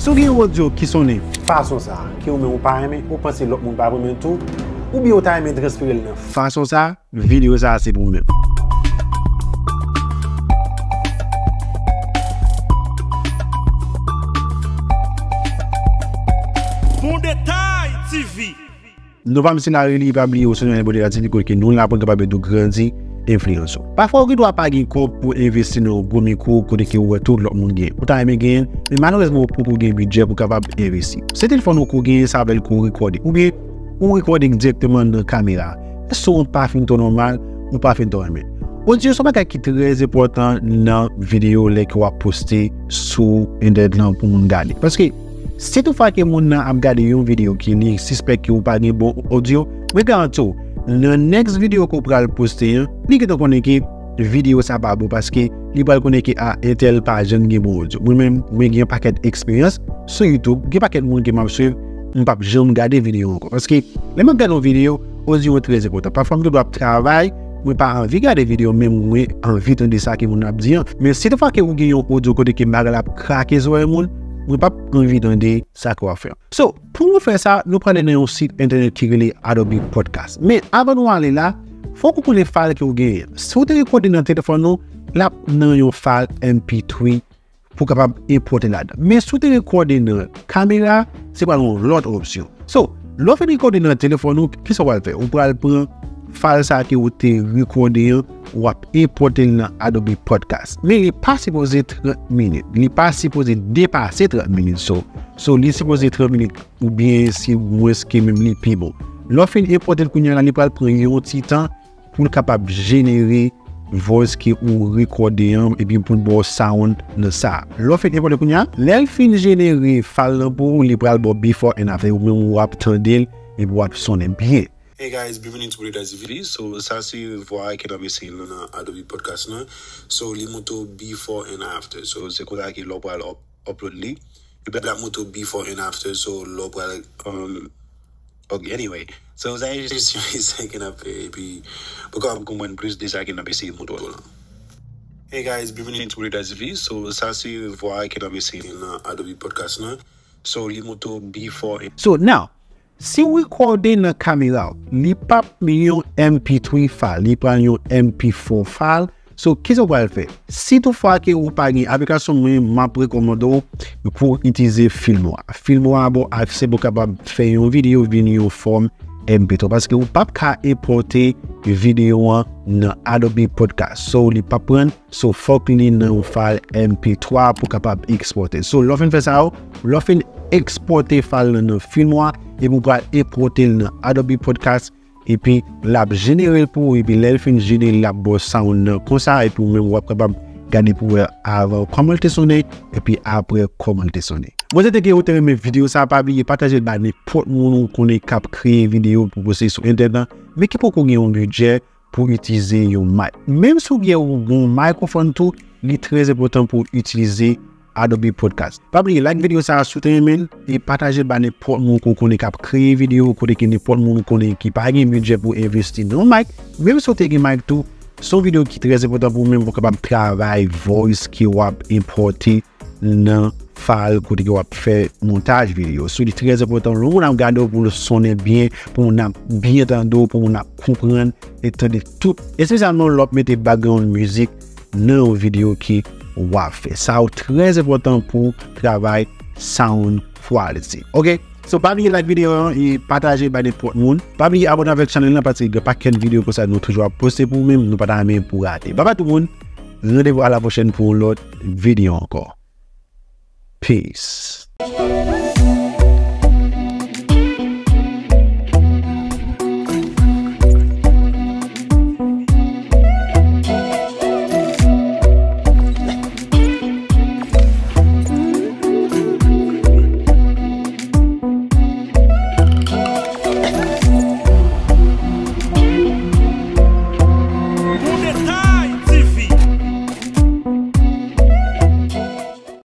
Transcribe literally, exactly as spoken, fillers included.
Si w gen yon odyo ki sonnen fason sa a, ke ou menm ou pa renmen, ou panse lòt moun p ap renmen l tou, oubyen ou ta renmen transfere l nan fason sa a, videyo sa a se pou ou menm. Bon Detay T V. Non pa m se Lareli, pa bliye w se yon abone ak T V kote ke nou la pou n kapab ede w grandi enfliyans ou. Pafwa ou gen dwa pa gen kòb pou envesti nan yon gwo mikwo kote ke ou wè tout lòt moun genyen. Ou ta renmen genyen l, men malerezman ou poko gen bidjè pou kapab envesti. Se telefòn ou ke w genyen, sa avè l ke w rekòde. Oubyen ou rekòde direkteman nan kamera. Èske w pa fin twò nòmal, ou pa fin twò renmen. Odyo se yon bagay ki trè enpòtan nan videyo lè ke w ap poste sou entènèt lan pou moun gade. Paske si toutfwa ke moun nan ap gade yon videyo ke li sispèk ke ou pa gen bon odyo, mwen garanti w, nan next videyo ke w pral poste an, li gentan konnen ke videyo sa pa bon paske li pral konnen ke a entèl pa janm gen bon odyo. Mwen menm, mwen gen yon pakèt eksperyans sou YouTube, gen pakèt moun ke m ap swiv, m p ap janm gade videyo ankò. Paske lè m ap gade yon videyo, odyo an trè enpòtan. Pafwa m gen dwa ap travay, mwen pa anvi gade videyo, men mwen anvi tande sa ke moun nan ap di an. Men si toutfwa ke ou gen yon odyo kote ke bagay la ap krake zòrèy moun, mwen p ap anvi tande sa ke w ap fè an. So, pou nou fè sa, nou prale nan yon sit entènèt ki rele Adobe Podcast. Men avan nou ale la, fòk ou konnen fayl ke ou genyen. Si w te rekòde nan telefòn ou, l ap nan yon fayl M P three pou kapab enpòte ladan. Men si w te rekòde nan kamera, se pral yon lòt opsyon. So, lè w fin rekòde nan telefòn ou, kisa w pral fè? Ou pral pran fayl sa ke ou te rekòde an, w ap enpòte l nan Adobe Podcast. Men li pa sipoze trant minit. Li pa sipoze depase trant minit. So, so li sipoze trant minit oubyen si mwens ke menm li pi bon. Lè w fin enpòte l kounye a la, li pral pran yon ti tan pou l kapab jenere voice ke ou rekòde an, epi pou l ba w sound nan sa. Lè w fin enpòte kounye a, lè l fin jenere fayl lan pou ou, li pral ba w before and after, ou menm w ap tande l, epi w ap sonnen byen. Hey guys, bienvenue to Buddha T V. So, sa se vwa ke n ap eseye nan Adobe Podcast lan. So, li montre w before and after. So, se konsa ke lè w pral up- upload li. Epi l ap montre w before and after, so lè w pral, um, ok, anyway. So, sa se jes yon esèy ke n ap fè, epi pou w kapab konprann plis de sa ke n ap eseye montre w lan. Hey guys, bienvenue to Buddha T V. So, sa se vwa ke n ap eseye nan Adobe Podcast lan. So, li montre w before and So, now, si w rekòde nan kamera w, li p ap yon M P three file, li pral yon M P four file. So, kisa w pral fè? Si toutfwa ke ou pa gen aplikasyon, mwen, m ap rekòmande w pou w itilize Filmora. Filmora ba w aksè pou w kapab fè yon videyo vin yon fòm M P three, paske ou p ap ka enpòte videyo an nan Adobe Podcast. So, li p ap pran, so, fòk li nan yon file M P three pou w kapab ekspòte. So, lè w fin fè sa yo, lè w fin ekspòte file lan nan Filmora, epi w pral enpòte l nan Adobe Podcast, epi l ap jenere l pou ou, epi lè l fin jenere l, l ap ba w sound nan konsa, epi ou menm w ap kapab gade pou wè avan kòman l te sonnen, epi apre kòman l te sonnen. Mwen swete ke ou te renmen videyo sa, pa bliye pataje l ba nenpòt moun ou konnen k ap kreye videyo pou poste sou entènèt lan, men ki poko gen yon bidjè pou itilize yon mic. Menm si w gen yon bon microphone tou, li trè enpòtan pou w itilize Adobe Podcast. Pa bliye like videyo sa a si w te renmen l e pataje l ba nenpòt moun ke w konnen k ap kreye videyo, kote ke nenpòt moun ou konnen ki pa gen bidjè pou envesti nan yon mic. Menm si w te gen mic tou, se yon videyo ki trè enpòtan pou ou menm pou w kapab travay voice ke w ap enpòte nan file kote ke w ap fè montaj videyo. So, li trè enpòtan lè yon moun ap gade w pou l sonnen byen, pou moun ap byen tande w, pou moun ap konprann e tande tout, espesyalman lè w ap mete background music nan yon videyo ke w ap fè. Sa yo trè enpòtan pou travay sound quality. Ok? So, pa bliye like videyo an e pataje bay nenpòt moun. Pa bliye abòne avèk channel lan paske gen pakèt videyo konsa nou toujou ap poste pou ou menm, nou pa ta renmen pou w rate. Bye bye tout moun. Randevou a la pwochèn pou yon lòt videyo ankò. Peace.